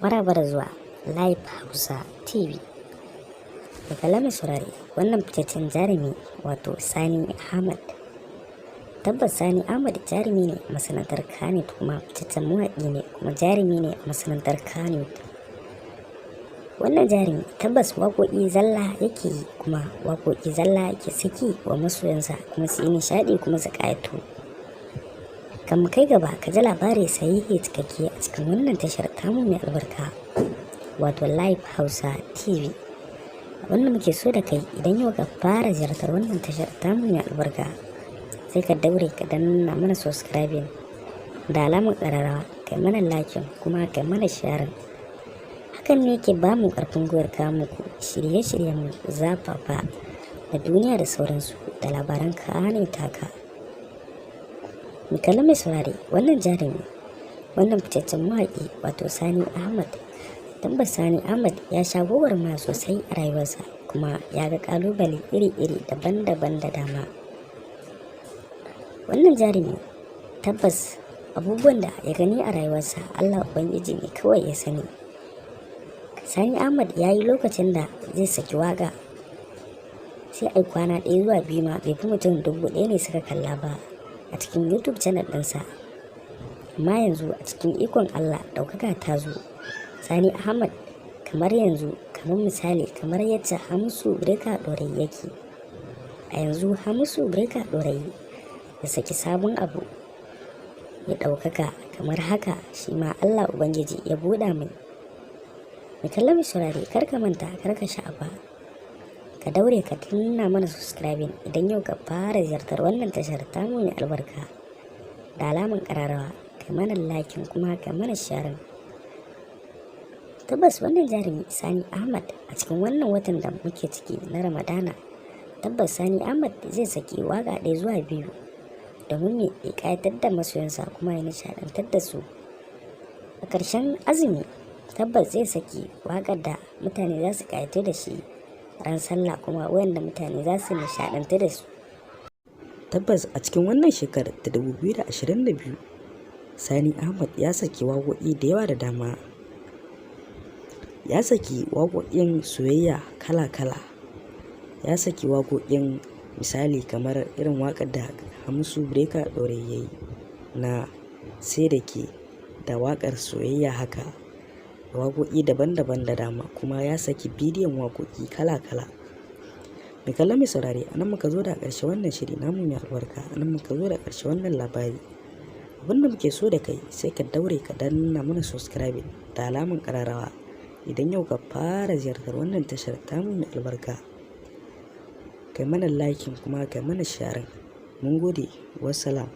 Maraba da zuwa Live Hausa TV. Da kalamar saurare, wannan fitaccen jarumi, wato Sani Ahmad. Tabbas, Sani Ahmad jarumi ne a masana'antar Kannywood, kuma fitaccen mawaƙi ne, kuma jarumi ne a masana'antar Kannywood. Wannan jarumi tabbas waƙoƙi zalla yake yi, kuma waƙoƙi zalla yake saki wa masoyansa, kuma su yi nishaɗi kuma su ƙayatu. Kan mu kai gaba, ka ji labari sahihi cikakke a cikin wannan tashar tamu mai albarka, wato Live Hausa TV. Abinda muke so da kai, idan yau ka fara ziyartar wannan tashar tamu mai albarka, sai ka daure ka danna mana subscribing da alamar ƙararrawa, kai mana liking, kuma kai mana sharing. Hakan ne ke ba mu ƙarfin gwiwar kawo muku shirye-shiryen mu zafafa da duniya da sauransu da labaran kane taka. Mai kallon, mai saurare, wannan jarumi, wannan fitaccen mawaƙi, wato Sani Ahmad. Tabbas, Sani Ahmad ya sha gwagwarmaya sosai a rayuwarsa, kuma ya ga ƙalubale iri-iri, daban-daban da dama. Wannan jarumi, tabbas abubuwan da ya gani a rayuwarsa, Allah Ubangiji ne kawai ya sani. Sani Ahmad ya yi lokacin da zai saki waƙa, sai ai kwana 1 zuwa 2 ma bai fi mutum 1000 ne suka kalla ba a cikin YouTube channel ɗinsa. Amma yanzu, a cikin ikon Allah, ɗaukaka ta zo. Sani Ahmad kamar yanzu, kamar misali, kamar yadda Hamisu Breaker Ɗorayi yake. A yanzu Hamisu Breaker Ɗorayi ya saki sabon abu ya ɗaukaka, kamar haka shi ma Allah Ubangiji ya buɗa mai. Mai kallon, mai saurare, kar ka manta, kar ka sha'afa. Ka daure ka danna mana subscribing idan yau ka fara ziyartar wannan tashar tamu mai albarka. Da alamar ƙararrawa, kai mana liking, kuma kai mana sharing. Tabbas, wannan jarumi Sani Ahmad, a cikin wannan watan da muke ciki na Ramadana, tabbas Sani Ahmad zai saki waƙa 1 zuwa 2 domin ya ƙayatar da masoyansa kuma ya nishaɗantar da su. A ƙarshen azumi, tabbas zai saki waƙar da mutane za su ƙayatu da shi ran sallah, kuma wayanda mutane za su nishaɗantu da su. Tabbas, a cikin wannan shekarar ta 2022, Sani Ahmad ya saki waƙoƙi da yawa da dama. Ya saki waƙoƙin soyayya kala kala. Ya saki waƙoƙin, misali kamar irin waƙar da Hamisu Breaker Ɗorayi ya yi na Sai da ke, da waƙar soyayya haka. Waƙoƙi daban daban da dama, kuma ya saki bidiyon waƙoƙi kala kala. Mai kallon, mai saurare, a nan muka zo da ƙarshe wannan shiri namu mai albarka. A nan muka zo da ƙarshe wannan labari. Abin da muke so da kai, sai ka daure ka danna mana subscribing da alamar ƙararrawa idan yau ka fara ziyartar wannan tashar tamu mai albarka. Kai mana liking, kuma kai mana sharing. Mun gode. Wassalam.